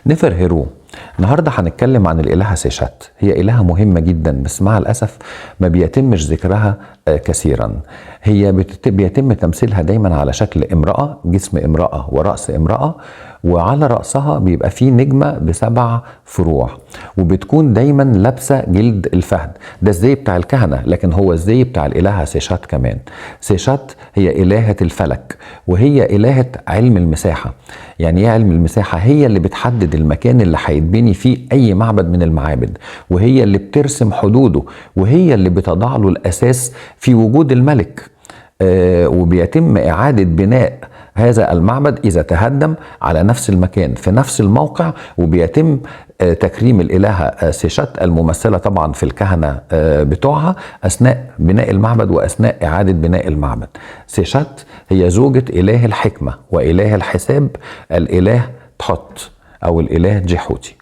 نفر هيرو. النهارده هنتكلم عن الإلهة سيشات. هي إلهة مهمة جدا، بس مع الأسف ما بيتمش ذكرها كثيرا. هي بيتم تمثيلها دايما على شكل امرأة، جسم امرأة ورأس امرأة، وعلى رأسها بيبقى فيه نجمة ب7 فروع، وبتكون دايما لابسة جلد الفهد. ده الزي بتاع الكهنة، لكن هو الزي بتاع الإلهة سيشات كمان. سيشات هي إلهة الفلك، وهي إلهة علم المساحة. يعني ايه علم المساحة؟ هي اللي بتحدد المكان اللي هيتبني فيه أي معبد من المعابد، وهي اللي بترسم حدوده، وهي اللي بتضع له الأساس في وجود الملك. وبيتم إعادة بناء هذا المعبد إذا تهدم على نفس المكان في نفس الموقع، وبيتم تكريم الإلهة سيشات الممثلة طبعا في الكهنة بتوعها أثناء بناء المعبد وأثناء إعادة بناء المعبد. سيشات هي زوجة إله الحكمة وإله الحساب، الإله تحط أو الإله جحوتي.